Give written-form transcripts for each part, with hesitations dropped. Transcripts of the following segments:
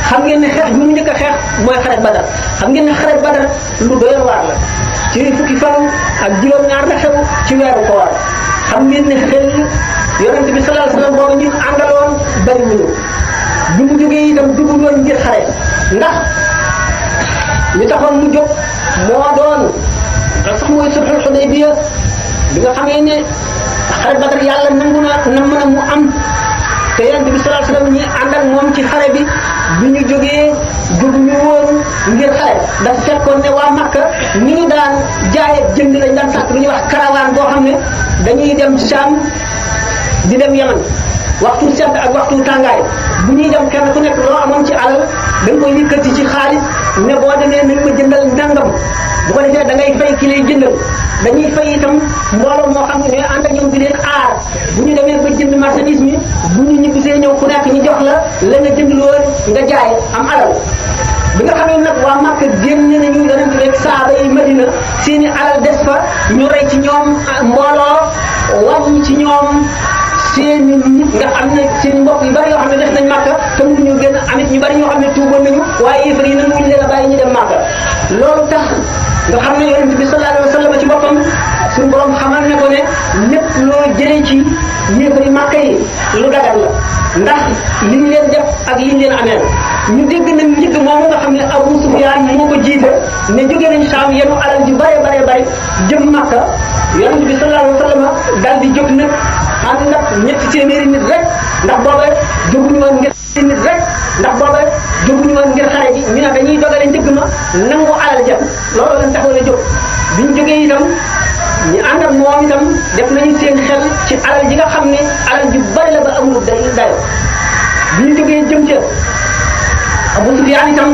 xam ngeen ne xeex bi mu njëkk a xeex mooy xare Badar xam ngeen ne xare Badar lu doy waar la ci fukki fan ak juróom-ñaar la xew ci weeru koor xam ngeen ne xel yonent bi sallallahu alayhi wasallam boobu ñu àndaloon bari wuñu bi mu jógee itam dugul woon ngir xare ndax li taxoon mu jóg moo doon sax mooy sulhul Hudaybiya bi nga xamee ne xare Badar yàlla nangu na mën a mu am te yonent bi sallallahu alayhi wasallam ñi ànd ak moom ci xare bi ñu jógee jóguñu woon ngir xare dafa fekkoon ne waa Makka ni ñu daan jaay ak jënd lañ daan sàkk lu ñuy wax caravane boo xam ne dañuy dem Sham di dem Yaman waxtu sedd ak waxtu tàngaay bu ñuy dem kenn ku nekk loo amoon ci alal dañ koy yëkkati ci xaalis ne boo demee nañ ma jëndal nangam bu ko defee da ngay fay ki lay jëndal dañuy fay itam mbooloo moo xam ne ñooy ànd ak ñoom di leen aar bu ñu demee ba jënd marchandise mi bu ñu ñibbisee ñëw ku nekk ñu jox la la nga jënd lool nga jaay am alal bi nga xamee nag waa Makka génn nañu yonent rek saaba yi Madina seeni alal des fa ñu rey ci ñoom mbooloo wàññi ci ñoom seeni nit nga xam ne seen mbokk yu bari yoo xam ne def nañ Makka te mënuñu génn amit ñu bari ñoo xam ne tuuboon nañu waaye yéefar yi nag muñ leen a bàyyi ñu dem Makka loolu tax nga xam ne yonent bi sallallahu alayhi wasallam ci boppam suñu borom xamal ne ko ne lépp loo jëlee ci yéefari Makka yi lu dagal la ndax li ñu leen def ak li ñu leen ameel ñu dégg nañ njëgg moomu nga xam ne Abu Sufyaan moo ko jiite ne jóge nañ Saam yenu alal ji bare jëm Makka yonent bi sallallahu alayhi wasallam daal di jóg nag ànd nag ñetti téeméeri nit rek ndax booba jóguñu woon ngir nit rek ndax booba jóguñu woon ngir xare ji ñu ne dañuy dogale njëgg ma nangu alal ja loolu lañ taxoon a jóg biñ jógee itam ñu ànd ak moom itam def nañu seen xel ci alal ji nga xam ne alal ji bari la ba amul dayo biñ jógee jëm ca Abu Sufyaan itam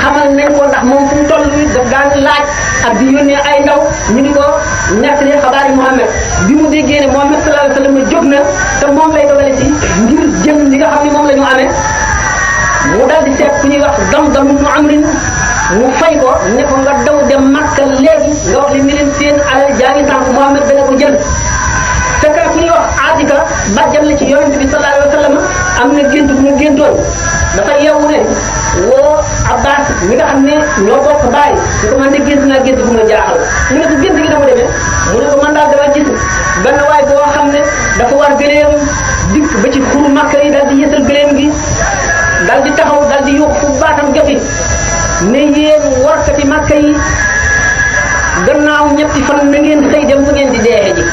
xamal nañ ko ndax moom fu mu toll daf daan laaj ak di yónnee ay ndaw ñu ngi ko nettali xabaari Muhammad bi mu déggee ne Muhammad sallallahu alayhi wasallam jóg na te moom lay dogale ci ngir jëm li nga xam ne moom la ñu amee mu dal di seet ku ñuy wax Damdam ibn Amrin mu fay ko ne ko nga daw dem Makka léegi nga wax li leen seen alal jaa ngi tànk Muhammad dana ko jël te ka ku ñuy wax Atika bàjjam la ci yonent bi sallallahu alayhi wasallam am na gént bu mu géntoon dafa yeewu ne woo Abbas mi nga xam ne ñoo bokk bàyyi su ko man de gént naa gént bu ma jaaxal mu ne ko gént gi dama demee mu ne ko man daal dama gis benn waay boo xam ne dafa war gëléem dikk ba ci xuru Makka yi daal di yësal gëléem gi daal di taxaw daal di yuux fu baatam joti ne yéen warkati Makka yi gannaaw ñetti fan na ngeen xëy dem fu ngeen di deexe ji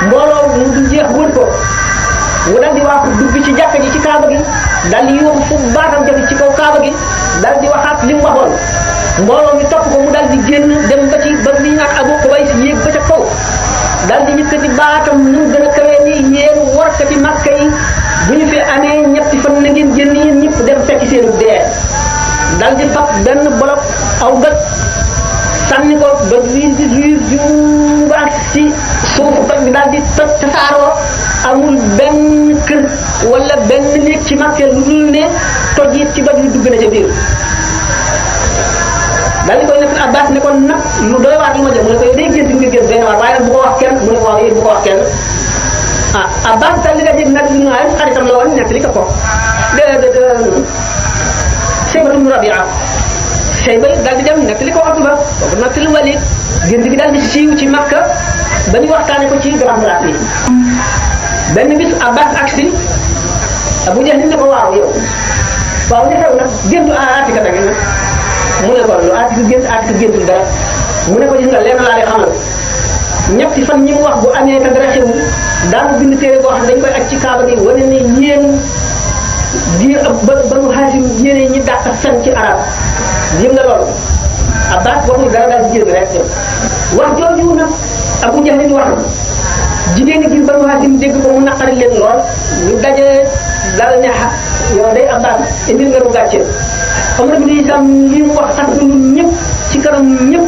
mbooloo mu du jeex wër ko mu dal di wax dugg ci jàkka ji ci kaaba gi dal di yuuxu fu baatam joti ci kaw kaaba gi dal di waxaat li mu waxoon mbooloo mi topp ko mu dal di génn dem ba ci ba li ñu naan Abu Qubays yéeg ba ca kaw dal di yëkkati baatam nu mu gën a kawee ni yéen warkati Makka yi bu ñu fi amee ñetti fan na ngeen génn yéen ñëpp dem fekki seenu dee dal di fab benn bolok aw gët sànni ko ba wiir ba ci suufu toj bi daal di toj tasaaroo amul benn kër wala benn néeg ci Makka lu dul ne toj it ci bët yi dugg na ca biir daal di koy nekk Abbas ne ko nag lu doy waar li ma jëm mu ne ko yow day gént nga gént benn waar waaye nag bu ko wax kenn mu ne ko wax yéen bu ko wax kenn ah Abbas daal di nga dégg nag ñu naan xaritam la woon nekk li ko Shayba ibn Rabi'a Shayba daal di dem nekk li ko Utba kooku nekk li Walid gént gi daal di siiw ci Makka ba ñu waxtaane ko ci grand place yi benn bis Abbas aksi Abu Jahl ne ko waaw yow waaw li xew nag géntu Atika nag mu ne ko lu Atika géntul dara mu ne ko gis nga lenn laa lay xamal ñetti fan ñi mu wax bu amee ka dara xewul daanu bind téere boo xam dañ koy aj ci kaaba gi wane ne ñeen di Banu Hashim yéene ñi dàq fen ci arab yëg nga loolu Abbas waxul dara daal di jël rek wax jooju nag Abu Jahl wax jigéen ñi gis Banu Hashim dégg ko mu naqari leen lool ñu daje dal ne yow day Abbas indil nga nu gàcce xam nga bi itam li mu wax sax ñun ñëpp ci kanam ñëpp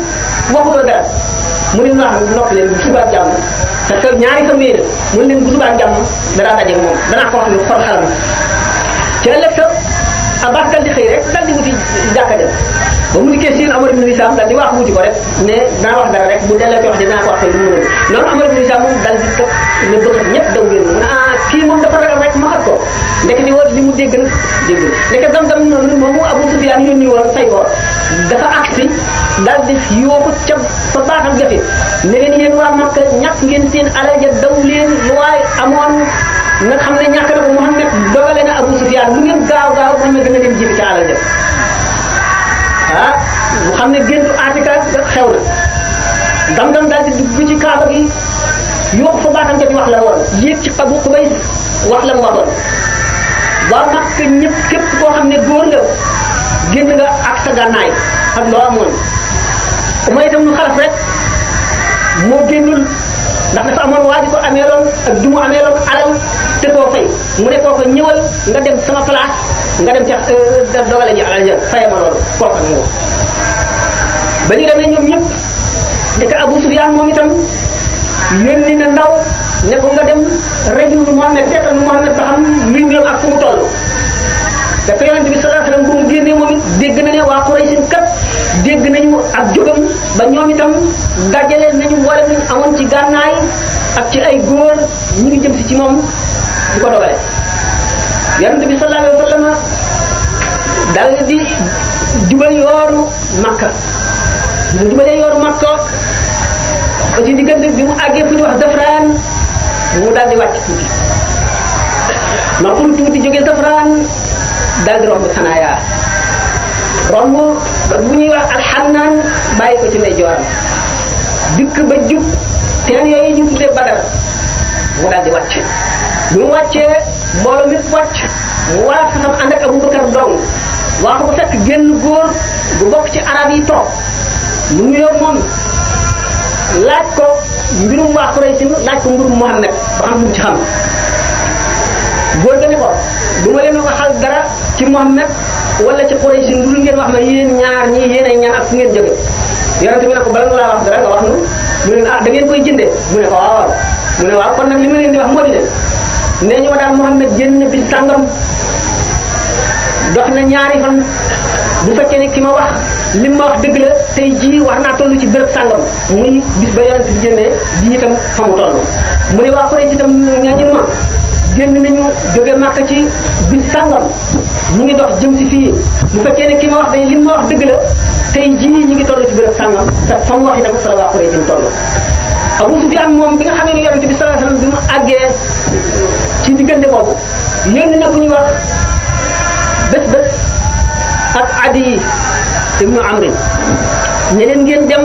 waxuloo dara mu ne wax noppi leen bu subaa jàmm parce que ñaari fan yii mu ne leen bu subaa jàmm danaa daje moom danaa ko wax lu xor xalam ci ëllëg sa Abbas dal di xëy rek dal di wuti jàkka dem ba mu dikkee seen Amar ibn Hisam daal di wax wuti ko rek ne naa wax dara rek bu delloo ci wax dinaa ko wax lu mu noonu Amar ibn Hisam moom daal di tëb ne bëgg ñëpp daw ngeen mu ne kii moom dafa ragal rek ma xat ko ndek di woo li mu dégg na ndek dam noonu moomu Abu Sufyaan yónni woon fay ko dafa agsi daal di yóbbu ca fa baaxam jafe ne leen yéen waa Makka ñàkk ngeen seen alal ja daw leen lu waay amoon nga xam ne ñàkk na ko Muhammad dogale na Abu Sufyaan lu ngeen gaaw Muhammad dana leen jibi ca alal ja mu xam ne géntu Atika xew na dam daal di dugg ci Kaaba gi yóbbu fa baaxam jafe wax la woon yéeg ci Abu Qubays wax la mu waxoon waa Makka ñëpp képp koo xam ne góor nga génn nga ak sa gànnaay ak loo amoon mooy itam lu xalaf rek moo génnul ndax dafa amoon waa ji ko ameeloon ak du mu ameeloon alal te koo fay mu ne koo ko ñëwal nga dem sama place nga dem ca dogale ji alal ja faye ma loolu kooku ak moom ba ñu demee ñoom ñëpp ndeke Abu Sufyaan moom itam yónni na ndaw ne ko nga dem rajul Muhammad seetal Muhammad ba xam luy mbiram ak fu mu toll dafa yonent bi sallallahu alayhi wasallam bu mu génnee moom it dégg na ne waa Quraysh kat dégg nañu ak jógam ba ñoom itam dajale nañu wala ñu amoon ci gànnaay ak ci ay góor ñu ngi jëm si ci moom di ko dogale yonent bi sallallahu alayhi wasallam dal di jubal yoonu Makka mu jubalee yoonu Makka ba ci diggante bi mu àggee fu ñu wax Dafraan mu daal di wàcc tuuti ma pour tuuti jógee Dafraan daal di romb Sanaaya romb bu ñuy wax Alxannaan bàyyi ko ci ndeyjooram dikk ba jub teen yooyu ñu tuddee Badar mu daal di wàcc bi mu wàccee mbooloo mi wàcc mu waa fa xam ànd ak Abubakar dong waa ko fekk génn góor bu bokk ci arab yi toog mu nuyoo moom laaj ko mbirum waa Quraysh laaj ko mbirum Muhammad ba xam lu ci xam góor ga ne ko du ma leen waxal dara ci Muhammad wala ci Quraysh lu ngeen wax ma yéen ñaar ñii yéen ay ñaan ak fu ngeen jóge yonent bi ne ko bala nga laa wax dara nga wax nu mu ne da ngeen koy jëndee mu ne ko waaw mu ne waaw kon nag li ma leen di wax moo di ne nee ñu ma daal Muhammad génn bi sàngam dox na ñaari fan bu fekkee ne ki ma wax lim ma wax dëgg la tey jii war naa toll ci béréb sàngam muy bis ba yonent bi génnee ji itam fa mu toll mu ne waa Quraysh itam ñaañin ma génn nañu jóge Makka ci bis sàngam ñu ngi dox jëm si fii bu fekkee ne ki ma wax day lim ma wax dëgg la tey jii ñu ngi toll ci béréb sàngam te fa mu wax itam fa la waa Quraysh toll Abu Sufyaan moom bi nga xamee ne yonent bi sallallahu alayhi wasallam bi mu àggee ci diggante boobu yónni na ku ñuy wax bés ak Adi ibnu Amri ne leen ngeen dem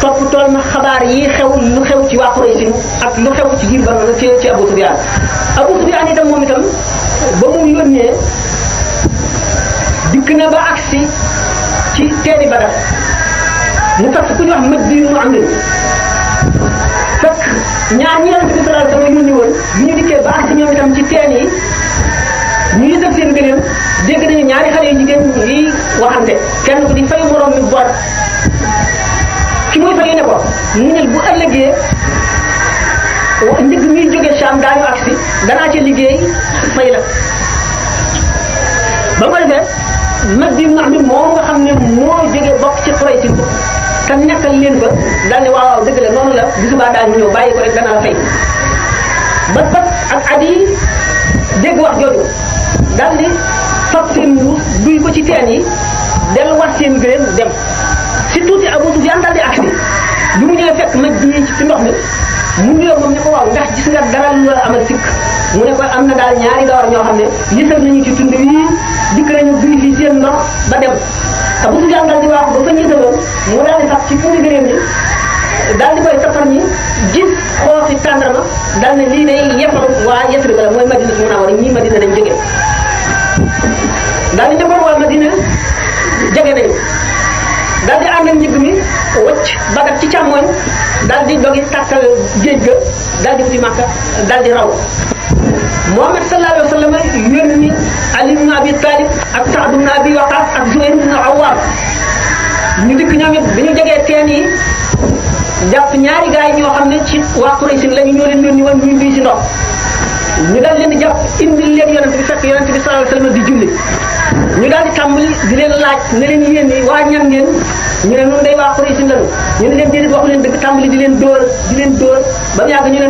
topp tool ma xabaar yi lu xew ci waa Quraysh ak lu xew ci giir ba ci Abu Sufyaan Abu Sufyaan itam moom itam ba mu yónnee dikk na ba agsi ci teeni Badar mu fekk ku ñu wax Majdi ibnu Amri fekk ñaar ñi Yonent bi sallallahu alayhi wasallam yónni woon bi ñu dikkee ba agsi ñoom itam ci teen yi ñu def seen gëléem dégg nañu ñaari xale yu jigéen yi waxante kenn ku di fay moroom mi boot ki muy fay ne ko mu ne bu ëllëgee njëg muy jógee Sham daañu agsi danaa ca liggéey fay la ba ko defee Majdi ibn Amr moom nga xam ne moo jógee bokk ci Quraysh te nekkal leen fa daal ne waaw dëgg la noonu la bu subaa daal ñu ñëw bàyyi ko rek dana la fay ba ak Adi dégg wax jooju daal di fab seen mbuus duy ko ci teen yi delluwaat seen gëléem dem si tuuti Abu Sufyaan daal di agsi bi mu ñëwee fekk Majdi ci ndox mi mu nuyoo moom ne ko waaw ndax gis nga dara lu la amal sikk mu ne ko am na daal ñaari gawar ñoo xam ne yësal nañu ci tund yi dikk nañu duy fi seen ndox ba dem Abu Sufyaan daal di wax ba fa ñësaloon mu daal di sax ci puuri gëléem ni daal di koy safar ñi gis xooxi tàndarma daal ne lii day yefal waa Yasrib la mooy Madina Munawwara ñii Madina dañ jóge daal di ñëwoon waa Madina jege nañu daal di ànd ak njëg mi wëcc bagat ci càmmooñ daal di dogi tàkkal géej ga daal di wuti Makka daal di raw Muhammad sallallahu alayhi wa sallam yónni Ali ibn Abi Talib ak Sa'd ibn Abi Waqqas ak Zuhayr ibn Awwam ñu dikk ñoom it bi ñu jegee teen yi jàpp ñaari gaay ñoo xam ne ci waa Quraysh lañu ñoo leen yónni woon ñu duy si ndox ñu dal leen di jàpp indil leen yonent bi fekk fekk yonent bi sallallahu alayhi wasallam di julli ñu daal di tàmbali di leen laaj ne leen yéen ni waa ñan ngeen ñu ne ñun day waa Quraysh lañu ñu ne leen déedéet waxu leen dëgg tàmbali di leen dóor ba mu yàgg ñu ne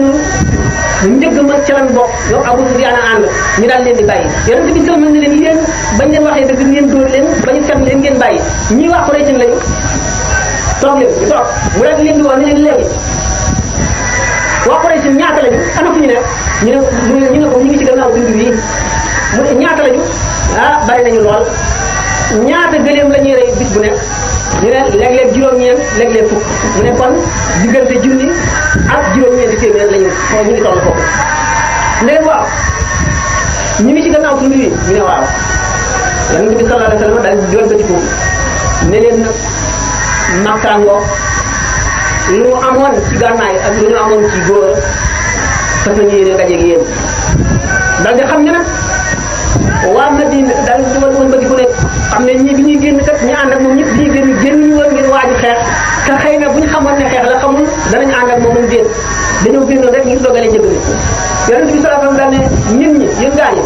ñun njëgg ma ca lan bokk yow Abu Sufyaan ànd ñu daal leen di bàyyi yonent bi sallallahu alayhi wasallam ne leen yéen bañ leen waxee dëgg ngeen dóor leen bañu fen leen ngeen bàyyi ñii waa Quraysh lañu toog leen ñu toog mu daal di leen di wax ne leen léegi waa Quraysh ñaata lañu ana fu ñu ne ñu ne ko ñu ngi ci gannaaw dund bii mu ne ñaata lañu bari nañu lool ñaata gëléem la ñuy rey bis bu nekk ñu ne léeg-léeg juróom-ñeent léeg-léeg fukk mu ne kon diggante junni ak juróom-ñeenti téeméer lañu ñu ngi toll foofu léegi waaw ñu ngi ci gannaaw dund bii ñu ne waaw yonent bi sallallahu alayhi wasallam daal di wëlbati foofu ne leen nag makkaangoo lu mu amoon ci gànnaay ak lu ñu amoon ci góor fas nañu yéene dajeeg yéen daal di xam ne nag waa Madina daal di woon ba di ko ne xam ne ñii bi ñuy génn kat ñu ànd ak moom ñëpp bi ñuy génn ñu woon ngir waaju xeex te xëy na bu ñu xamoon ne xeex la xamul danañu ànd ak moom mu déet dañoo génnoon rek ngir dogale njëg mi yonent bi sallallahu alayhi wasallam daal ne nit ñi yéen gaa ñi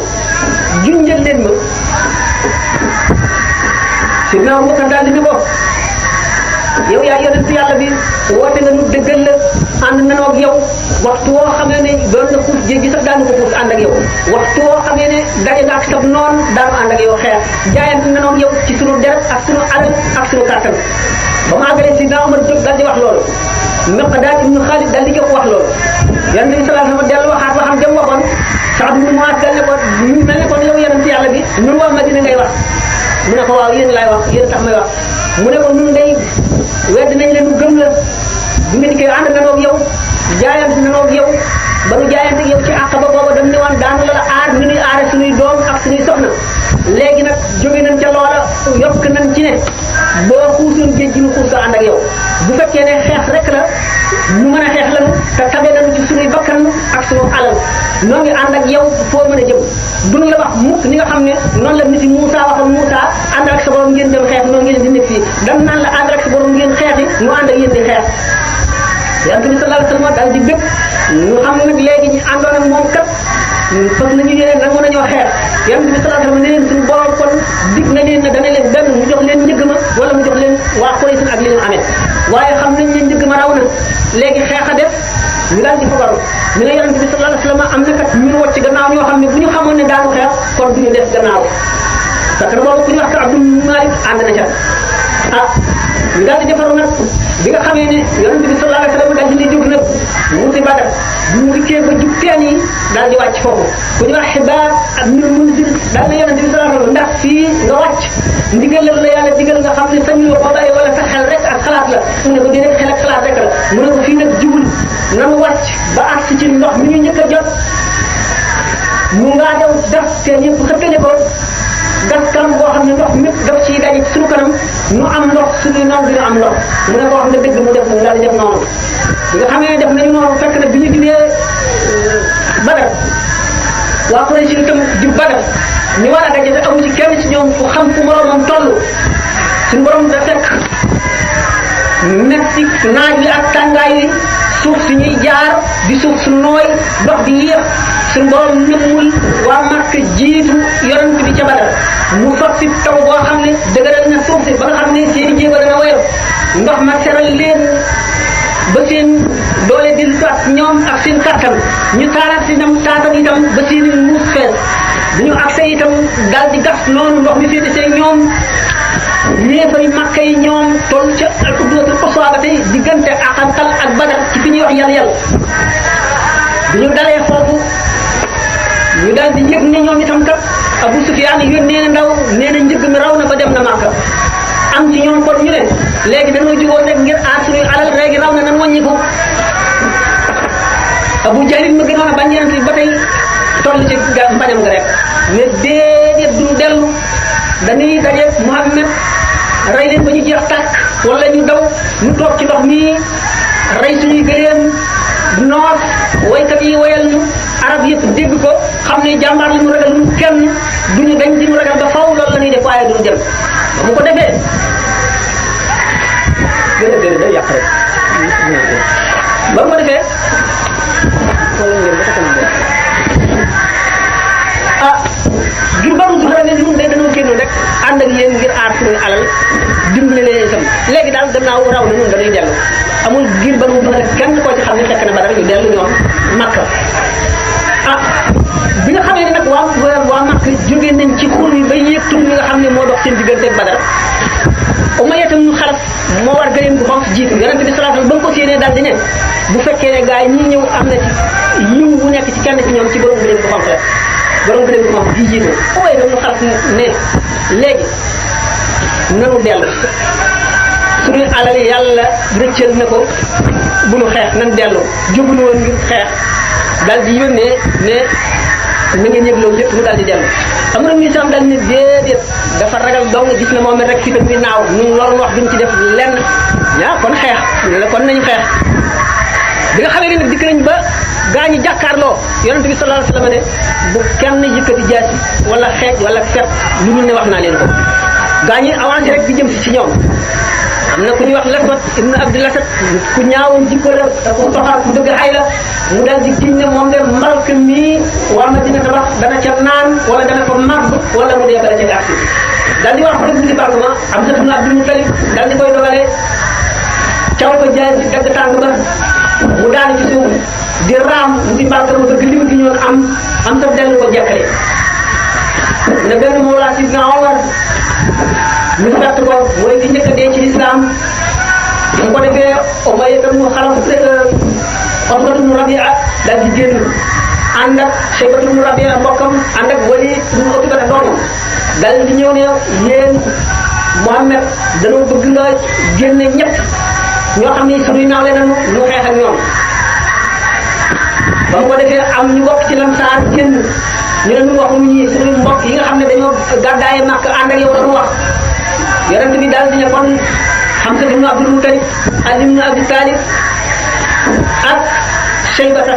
junjal leen ma Sidna Abubakar daal di ne ko yow yaa yonent yàlla bi woote nga nu dëggal la ànd nañoo ak yow waxtu woo xamee ne doon na xuus jéggi sax daanu ko xuus ànd ak yow waxtu woo xamee ne daje nga ak sab noonu daanu ànd ak yow xeex jaayante nañoo ak yow ci sunu deret ak sunu alal ak sunu kàttan ba mu àggalee Sidna Omar jóg daal di wax loolu Miqdaad ibnu Xaalid daal di jóg wax loolu yonent bi sallallahu alayhi wasallam dellu waxaat waxam jëm waxoon Saad ibnu Muaaz dal ne ko ñu mel ne kon yow yonent yàlla bi ñun waa Madina ngay wax mu ne ko waaw yéen laay wax yéen tax may wax mu ne ko ñun day wedd nañ leen gëm la bu nga dikkee ànd nañoo ak yow jaayante nañoo ak yow ba nu jaayante ak yow ci Aqaba booba dañ ne woon daanu la aar ñu ñuy aare suñuy doom ak suñuy soxna léegi nag jóge nañ ca loola yokk nañ ci ne boo xuusoon géej gi nu xuus sa ànd ak yow bu fekkee ne xeex rek la ñu mën a xeex lañu te tabe nañu ci suñuy bakkan ak suñu alal noo ngi ànd ak yow foo mën a jëm duñ la wax mukk ni nga xam ne noonu la nit yi Moussa waxoon Moussa ànd ak sa borom ngeen dem xeex noonu ngeen di nekk fii dam naan la ànd ak sa borom ngeen xeexi ñu ànd ak yéen di xeex yonent bi sallallahu alayhi wasallam daal di bépp ñu xam ne nag léegi ñu àndoon ak moom kat fas nañu yeneen nangu nañoo xeex yonent bi sallallahu alayhi wasallam ne leen suñu borom kon dig na leen ne dana leen benn mu jox leen njëgg ma wala mu jox leen waa Quraysh ak li ñu amee waaye xam nañ ne njëgg ma raw na léegi xeex a def ñu daal di fogaru ñu ne yonent bi sallallahu alayhi wasallam am na kat ñu wacc gannaaw ñoo xam ne bu ñu xamoon ne daanu xeex kon duñu def gannaaw parce que boobu ku ñu wax ko Abdul Malik ànd na ca ñu daal di defaru nag bi nga xamee ne yonent bi sallallahu alayhi wasallam daal di jóg nag wuti Badar bu mu dikkee ba jub teen yi daal di wàcc foofu ku ñu wax Xibaar ak Ibnul Munzir daal na yonent bi sallallahu alayhi wasallam ndax fii nga wàcc ndigal la yàlla digal nga xam ne sañu ko bàyyi wala sa xel rek ak xalaat la mu ne ko déedéet xel ak xalaat rek la mu ne ko fii nag jubul nanu wàcc ba àgg ci ndox mi ñu njëkk a jot mu ngaa daw daf teen yëpp xëppale ko gas kanam boo xam ne ndox mépp daf ciy daje ci suñu kanam ñu am ndox suñuy naw dina am ndox mu ne koo xam ne dëgg mu def mu daal di def noonu bi nga xamee ne def nañu noonu fekk na bi ñu ginee Badar waa Quraysh itam di Badar ñu war a daje te amu ci kenn ci ñoom fu xam fu moroomam toll suñu borom da fekk metti naaj wi ak tàngaay wi suuf si ñuy jaar di suuf su nooy dox di yéex suñu borom nëmmul waa Makka jiitu yonent bi ca Badar mu sotti taw boo xam ne dëgëral na suuf si ba nga xam ne seen i jéego dana woyof ndox ma seral leen ba seen doole di soit ñoom ak seen kattan ñu taalaat si itam taatan itam ba seen i muus fees bu ñu accès itam daal di gas noonu ndox mi féete see ñoom ñeefari Makka yi ñoom toll ca ak dootul Quswa ba tey diggante Aqantal ak Badar ci fi ñuy wax yàlla bi ñu dalee foofu ñu daal di yëg ne ñoom itam kat Abu Sufyaan yónnee na ndaw nee na njëgg mi raw na ba dem na Makka am ci ñoom kon ñu ne léegi dañoo jógoon rek ngir aar suñuy alal léegi raw na nan wàññi ko Abu Jahl ma gënoon a bañ yonent bi ba tey toll ci mbañam nga rek mais déedéet duñu dellu dañuy daje Muhammad rey leen ba ñu jeex tàkk wala ñu daw ñu toog ci ndox mi rey suñuy gëléem noor waykat yi wayal ñu arab yëpp dégg ko xam ne jàmbaar li mu ragal lu kenn duñu dañ di mu ragal ba faw loolu la ñuy def waaye duñu dem bu ko defee gën day yàq rek ba mu ko defee dimbali leen itam léegi daal gannaaw raw na ñun dañuy dellu amul giir ba mu bëgg kenn koo ci xam ne fekk na Badar ñu dellu ñoom Makka bi nga xamee ne nag waa Makka jógee nañ ci xur yi ba yéeg tur mi nga xam ne moo dox seen diggante ak Badar Umayya itam ñu Xalaf moo war gëléem bu xonq jiitu Yonent bi sallallahu alayhi wasallam ba nga ko séenee daal di ne bu fekkee ne gaa yi ñii ñëw am na ci yiw bu nekk ci kenn ci ñoom ci borom gëléem bu xonq la borom gëléem bu xonq di jiitu Umayya itam ñu Xalaf ne léegi nanu dellu suñu alal yàlla rëccal na ko bu nu xeex nan dellu jógunu woon ngir xeex daal di yónnee ne na ngeen yëg loolu lépp mu daal di dellu xam nga ni sam daal ne déedéet dafa ragal dong gis na moom rek fi tam ni naaw ñun loolu wax duñ ci def lenn kon xeex ne la kon nañu xeex bi nga xamee ne nag dikk nañ ba gaa ñi jàkkaarloo Yonent bi sallallahu alayhi wasallam ne bu kenn yëkkati jaasi wala xeej wala fet lu dul ne wax naa leen ko gaa ñi avancé rek di jëm si ci ñoom am na ku ñuy wax Laswat ibn Abdul Asad ku ñaawoon jikko la te ku soxal ku dëgg xay la mu daal di giñ ne moom de mbalk mii waa Madina tabax dana ca naan wala dana ko màgg wala mu dee bala ca gàtt daal di wax rek di département am sa ibn Abdul Mutalib daal di koy dogalee caw ko jaay si dagg tàng ba mu daanu ci suuf di raam mu di mbalk ma bëgg lim gi ñoon am sa dellu ko jekkale ne benn Mawlaa Sidna Omar ñu fàtt ko mooy ki njëkk a dee ci lislaam su ko defee Umayya tam mu Xalaf Utbatu bnu Rabia daal di génn ànd ak Shaybatu bnu Rabia mbokkam ànd ak Waliid bnu Utba doomam daal di ñëw ne yéen Muhammad dañoo bëgg nga génne ñett ñoo xam ne suñuy naawle nañu ñu xeex ak ñoom ba mu ko defee am ñu bokk ci Lamsaar génn ñu ne ñu waxuñu ñii suñu mbokk yi nga xam ne dañoo gàddaaye Makka ànd ak yow dañu wax Yonent bi daal di ne kon Hamza ibn Abdul Muttalib Ali ibn Abi Talib ak Shaybata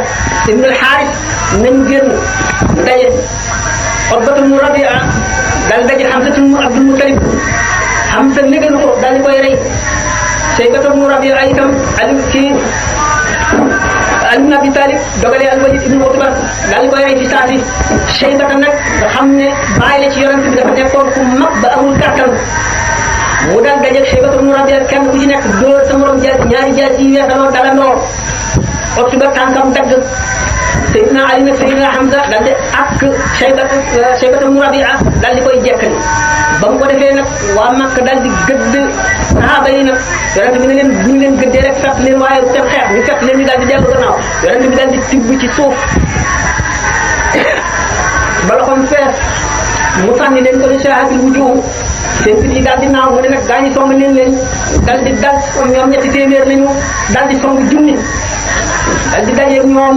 ibn al-Harith nañ génn daje Utbatu bnu Rabia daal daje Hamza ibn Abdul Muttalib Hamza négal ko daal di koy rey Shaybata ibn Rabia itam Ali ibn Abi Talib dogalee al-Walid ibn Utba daal di koy rey ci saasi Shaybata nag nga xam ne bàyyi la ci Yonent bi dafa nekkoon ku mag ba amul kàttan mu daal dajeeg Shaybata ibn Rabia kenn ku ci nekk dóor sa morom jaaj ñaari jaaj yi weesaloo dalandoo Utba tànkam dagg Seydina Ali nag Seydina Hamza daal di ak Shaybata ibn Rabia daal di koy jekkali ba mu ko defee nag waa Makka daal di gëdd sahaaba yi nag Yonent bi ne leen bu ñu leen gëddee rek fett leen waaye bu seen xeex ñu fett leen ñu daal di dellu gannaaw Yonent bi daal di tibb ci suuf ba loxoom fees mu sànni leen ko ni shaahatil wujuh seen fit yi daal di naaw mu ne nag gaa ñi song leen daal di dal ñoom ñetti téeméer lañu daal di song junni daal di dajeeg ñoom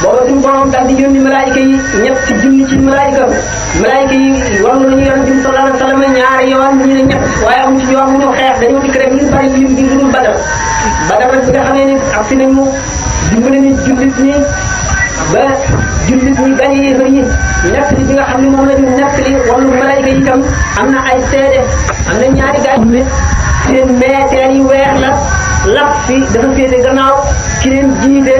booba suñu borom daal di yónni malaayika yi ñetti junni ci malaayika yi war nañu Yonent bi sallallahu alayhi wasallam ñaari yoon ñu ne ñett waaye amu ci yoon mu ñu xeex dañoo dikk rek ñu bari lim bi lu dul Badar nag bi nga xamee ni ak fi nañu dimbali ni jullit ñi ba jullit ñi gañe yéefar yi nekk li bi nga xam ne moom la ñu nekk li wàllu malaayika yi itam am na ay seede am na ñaari gaay ne seen meeteer yi weex la lap fi dafa féete gannaaw ki leen jiite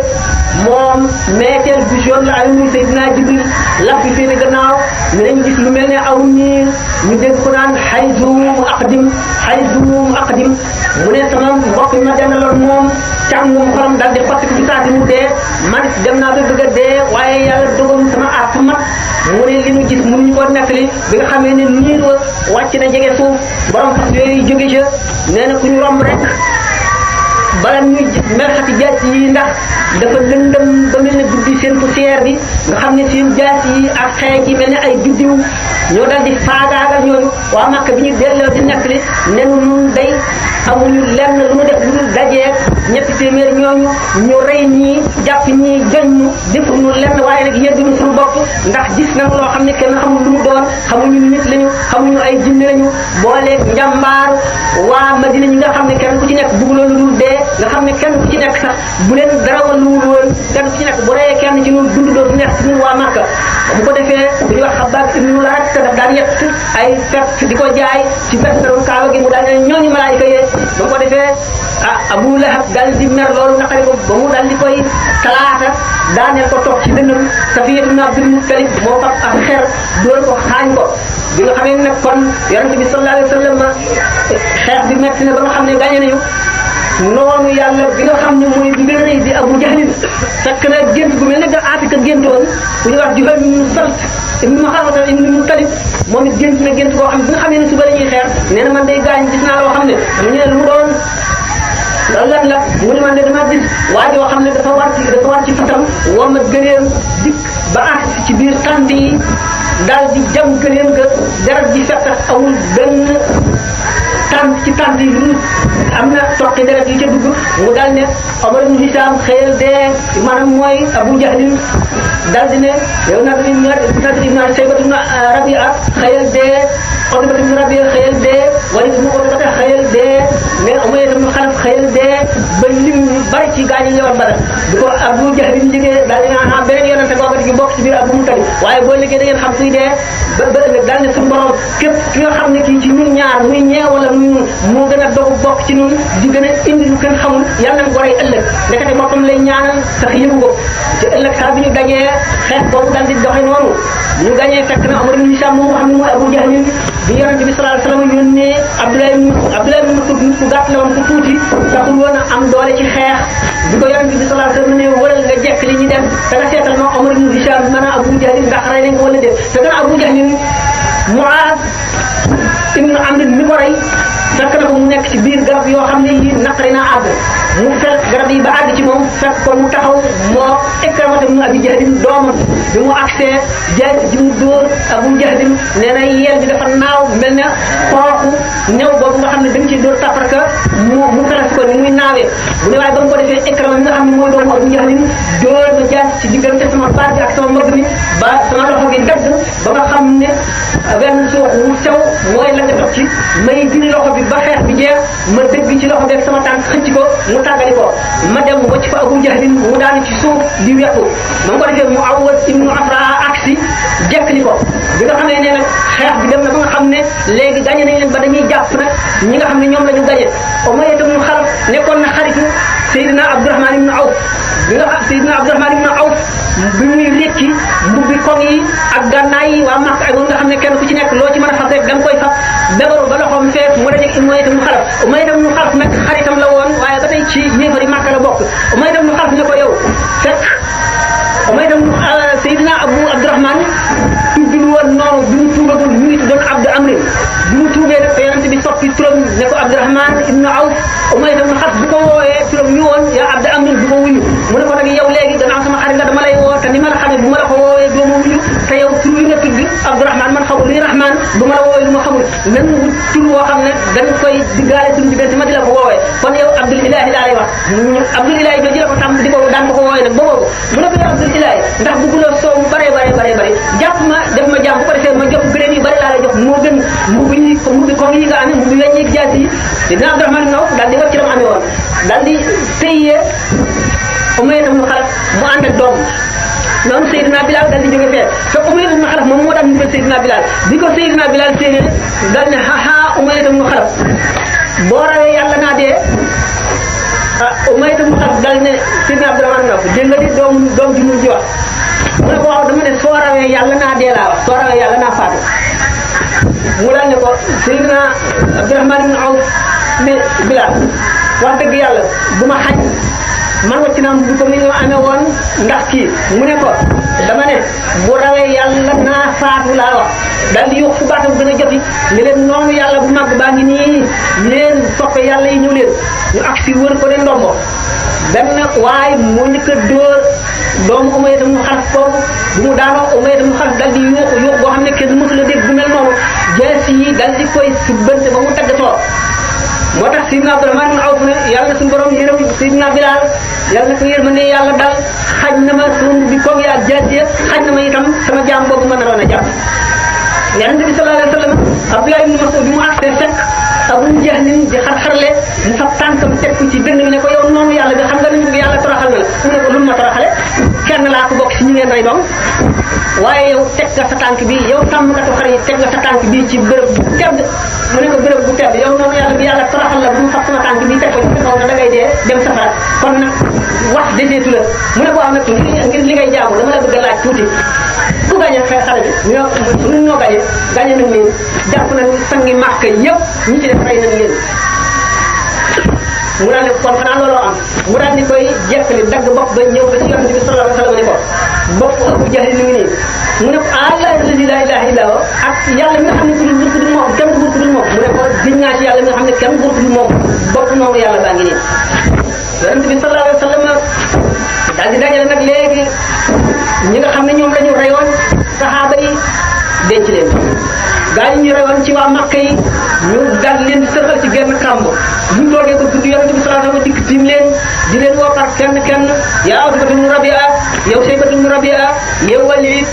moom meeteer bu jaune la ay muy Seydina Jibril lap fi féete gannaaw ñu leen gis lu mel ne aw niir ñu dégg ko naan hayzum aqdim mu ne sama mbokk mi ma dendaloon moom càngum xolam daal di xotti ko ci saa si mu dee man dem naa ba bëgg a dee waaye yàlla dogal sama at mat mu ne li ñu gis mënuñu ko nettali bi nga xamee ne niir wa wàcc na jege suuf borom fas yooyu jóge ca nee na ku ñu romb rek bala ñuy merxati jaas yi ndax dafa lëndëm ba mel ne guddi seen poussière bi nga xam ne seen jaas yi ak xeej yi mel ne ay biddiw ñoo daal di faagaagal ñooñu waa Makka bi ñu delloo di nettali ne nun day amuñu lenn lu mu def lu dul dajeeg ñetti téeméer ñooñu ñu rey ñii jàpp ñii joñ ñu defuñu lenn waaye nag yedduñu suñu bopp ndax gis nañu loo xam ne kenn xamul lu mu doon xamuñu nit lañu xamuñu ay jinne lañu booleeg njàmbaar waa Madina ñi nga xam ne kenn ku ci nekk bëgguloon lu dul dee nga xam ne kenn ku ci nekk sax bu leen dara woon lu wul woon kenn ku ci nekk bu reyee kenn ci ñun dund dootu neex ci ñun waa Màkka bu ko defee bu ñuy wax Xabbaab ibnu Larat te daf daan yett ay fett di ko jaay ci fetteroon Kaaba gi mu daal ne ñooñu malaayika yee ba mu ko defee Abu Lahab daal di mer loolu naqari ko ba mu daal di koy talaata daaneel ko toog ci dënnam Safiya ibn Abdul Muttalib moo fab ak xeer dóor ko xaañ ko bi nga xamee ne kon yonent bi sallallahu alayhi wa sallam xeex bi metti na ba nga xam ne gaañe nañu noonu yàlla bi nga xam ne mooy bi gën a rëy di Abu Jahlin fekk na gént gu mel ne da Aatika géntoon bu ñuy wax Juhayl ibn Salt ibn Maxarata ibn Muttalib moom it gént na gént koo xam ne bi nga xam ne suba la ñuy xeex nee na man day gaañ gis naa loo xam ne mu ne lu mu doon loolu lan la mu ne man de dama gis waa joo xam ne dafa war ci fatam wama gëleem dikk ba agsi ci biir tànt yi daal di jam gëleem ga deret ji fekk awul benn tànt ci tànt yi lu am na toqi deret yi ca dugg mu daal ne Omar ibn Hisham xëyal dee maanaam mooy Abu Jahlin daal di ne yow nag ibn Shaybata ibn Rabi'a xëyal dee Utba ibn Rabi'a xëyal dee Walid ibn Utba xëyal dee mais Umayya ibn Khalaf xëyal dee ba lim bari ci gaañ yi ñëwoon Badar bu ko Abu Jahlin liggéey daal di naan beneen yonente googu di bokk ci biir Abu Mutalib waaye boo liggéey da ngeen xam kuy dee ba ëllëg daal ne suñu borom képp ki nga xam ne kii ci ñun ñaar muy ñee wala muy ñun moo gën a dogu bokk ci ñun di gën a indi lu kenn xamul yàlla nañ ko rey ëllëg ndekete boppam lay ñaanal sax yëngu ko ci ëllëg saa bi ñu gañee xeex boobu daal di doxe noonu ñu gañee fekk na Umar ibn Hisham moom nga xam ne mooy Abu Jahlin bi yonente bi sallallahu alayhi wasallam yónnee Abdullah ibn Mas'ud nit ku gàtt la woon ku tuuti taxul woon a am doole ci xeex bi ko yonente bi sallallahu alayhi wasallam ne wëral nga jekk li ñu dem te nga seetal ma Umar ibn Hisham maanaam Abu Jahlin ndax rey nañ ko wala déet te gën a Abu Jahlin Mu'aaz ibn Amr mi ko rey fekk na ko mu nekk ci biir garab yoo xam ne yi naqari naa àgg mu fekk garab yi ba àgg ci moom fekk ko mu taxaw moo Ikramata ibn Abi Jahlin doomam bi mu agsee jaay ji mu dóor Abu Jahlin nee na yeel bi dafa naaw mel ne xooxu ñëw boobu nga xam ne dañ ci dóor tafarka mu felas ko ni muy naawee bu ne waaye ba mu ko defee Ikrama mi nga xam ne mooy doomu Abu Jahlin dóor ma jaay ci diggante sama baat bi ak sama mbagg mi ba sama loxo gi dagg ba nga xam ne benn suux wu sew mooy la nga toog ci may dindi loxo bi ba xeex bi jeex ma dëgg ci loxo beeg sama tànk xëcc ko mu tàggali ko ma dem wacc fa Abu Jahlin mu daanu ci suuf di wekku ma ko defee mu Awwad ibnu Afra aksi jekkali ko bi nga xam ne nag xeex bi dem na ba nga xam ne léegi gañe nañ leen ba dañuy jàpp nag ñi nga xam ne ñoom la ñu gañe Umayya ibnu Xalaf nekkoon na xaritu Seydina Abdurahman ibnu Awf bi nga xam Seydina Abdurahman ibnu Awf bi muy lekki mbubbi koŋ yi ak gànnaay yi waa Makka ak nga xam ne kenn ku ci nekk loo ci mën a fab rek da nga koy fab bebaru ba loxoom fees mu dajeeg Umayya ibnu Xalaf Umayya ibnu Xalaf nag xaritam la woon waaye ba tey ci ñeefari Makka la bokk Umayya ibnu Xalaf ne ko yow fekk Umayya ibnu Seydina Abu Abdurahman tuddul woon noonu bi mu tuubagul ñu ngi tuddoon Abdu Amrin bi mu tuubee nag te yonent bi soppi turam ne ko Abdurahman ibnu Awf Umayya ibnu Xalaf bu ko wooyee turam ñu woon yaa Abdu Amrin bu ko wuyu mu ne ko nag yow léegi gannaaw sama xarit nga dama lay woo te ni ma la xamee bu ma la ko woowee doo ma wuyu te yow tur wi nga tudd Abdurahman man xamul luy Rahman bu ma la woowee lu ma xamul nan wut tur woo xam ne dañ koy diggaale suñu diggante ma di la ko woowee kon yow Abdul Ilahi laa lay wax Abdul Ilahi jooju la ko tàmm di ko daan ko woowee nag boobu mu ne ko yow Abdul Ilahi ndax bëgguloo soow mu bare jàpp ma def ma jàmm bu ko defee ma jox gëréem yi bari laa lay jox moo gën mbubbi comme yi nga amee mbubbi weñ yi jaas yi dina Abdurahman ibn Awf daal di wax ci la mu amee woon daal di tëyee Umayya ibn Xalaf mu ànd ak doom noonu Seydina Bilal daal di jóge fee te Umayya ibn Xalaf moom moo daan ñu Seydina Bilal bi ko Seydina Bilal séenee daal ne haha Umayya ibn Xalaf boo rawee yàlla naa dee Umayya ibn Xalaf daal ne Seydina Abdurahman ibn Awf dégg nga di doom ji mu ji wax mu ne ko waaw dama ne soo rawee yàlla naa dee laa wax soo rawee yàlla naa faatu mu daal ne ko Seydina Abdurahman ibn Awf ne Bilal wax dëgg yàlla bu ma xaj man wacc naa bu ko ni nga amee woon ndax kii mu ne ko dama ne bu rawee yàlla naa faatu laa wax daal di yokk fu baatam gën a joti ne leen noonu yàlla bu mag baa ngi nii leen soppe yàlla yi ñëw leen ñu agsi wër ko ne ndombo benn waaye moo njëkk a dóor doomu Umayya ibn Xalaf foofu bu mu daanoo Umayya ibn Xalaf dal di yuuxu boo xam ne kenn mësu la dégg bu mel noonu jaasi yi dal di koy subbante ba mu taggatoo moo tax Seydina Abdurahman ibn Awf ne yàlla na suñu borom yërëm Seydina Bilal yàlla na ko yërmande yàlla dal xaj na ma suñu bi comme yaa jaasi xaj na ma itam sama jaam boobu ma naroon a jàpp yonent bi sallallahu alayhi wasallam Abdullah ibn Mas'ud bi mu àgsee fekk Abu Jahl di xar-xarle mu fab tànkam teg ko ci dënn bi ne ko yow noonu yàlla bi xam nga ni yàlla toroxal na la mu ne ko lu ma toroxale kenn laa ko bokk ci ñi ngeen rey doom waaye yow teg nga sa tànk bi yow sàmmkatu xar yi teg nga sa tànk bi ci bërëb bu tedd mu ne ko bërëb bu tedd yow noonu yàlla bi yàlla toroxal la bu mu fab sama tànk bi teg ko ci kaw da ngay dee dem safara kon nag wax deseetu la mu ne ko am nag ngir li ngay jaamu dama la bëgg a laaj tuuti ku gañe xale bi ñoo gañe nañ leen jàpp nañ sangi màkk yëpp ñi ci def rey nañ leen mu daal ne kon xanaa looloo am mu daal di koy jekkali dagg bopp ba ñëw ba ci yonent bi sallallahu alayhi wasallam ne ko bopp Abu Jahl ni ngi nii mu ne ko la ilaha illa huwa ak yàlla mi nga xam ne ku dul moom kenn ku dul moom mu ne ko giñ naa ci yàlla mi nga xam ne kenn ku dul moom bopp noonu yàlla baa ngi nii yonent bi sallallahu alayhi wasallam daal di dajale nag léegi ñi nga xam ne ñoom la ñu reyoon saxaaba yi denc leen gaa yi ñu reyoon ci waa Makka yi ñu daal leen di sërxal ci genn kàmb bu ñu toogee ko guddi yonent bi sallallahu alayhi wasallam dikk tiim leen di leen woo par kenn yaa Utbatu ibn Rabi'a yow Shaybatu ibn Rabi'a yow Walid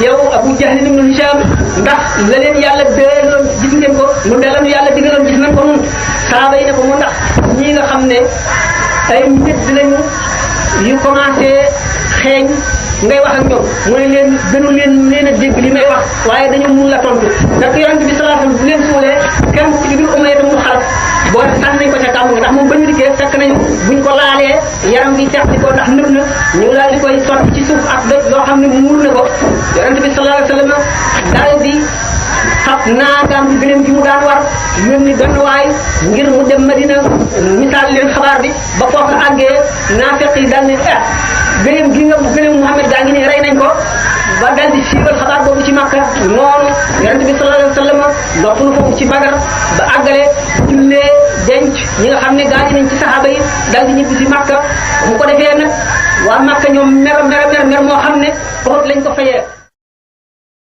yow Abu Jahl ibn Hisham ndax la leen yàlla dëloon gis ngeen ko mu de lañu yàlla digaloon gis nañ ko nun saxaaba yi ne ko mu ndax ñii nga xam ne ay nit lañu yu commencé xeeñ ngay wax ak ñoom mu ne leen gënu leen a dégg li may wax waaye dañu mun la tontu ndax yonent bi sallallahu alayhi wasallam bu leen suulee kenn ci biir Umayya mu xalaf boo sànni nañ ko ca kàmb ndax moom ba ñu dikkee fekk nañu buñ ko laalee yaram bi tex di ko ndax nëb na ñu daal di koy sotti ci suuf ak doj loo xam ne muur na ko yonent bi sallallahu alayhi wasallam daal di xab naagaam bi gëléem gi mu daan war yónni benn waay ngir mu dem Madina misaal leen xabaar bi ba foofu àggee naafeq yi daal ne gëléem gi nga gëléem Muhammad gaa ngi ne rey nañ ko ba dal di siiwal xabaar boobu ci Makka noonu yonent bi sallallahu alayhi wasallam dox na foofu ci Badar ba àggale jullee denc ñi nga xam ne gaañu nañ ci saxaaba yi dal di ñibbi ci Makka mu ko defee nag waa Makka ñoom mer moo xam ne foofu lañ ko fayee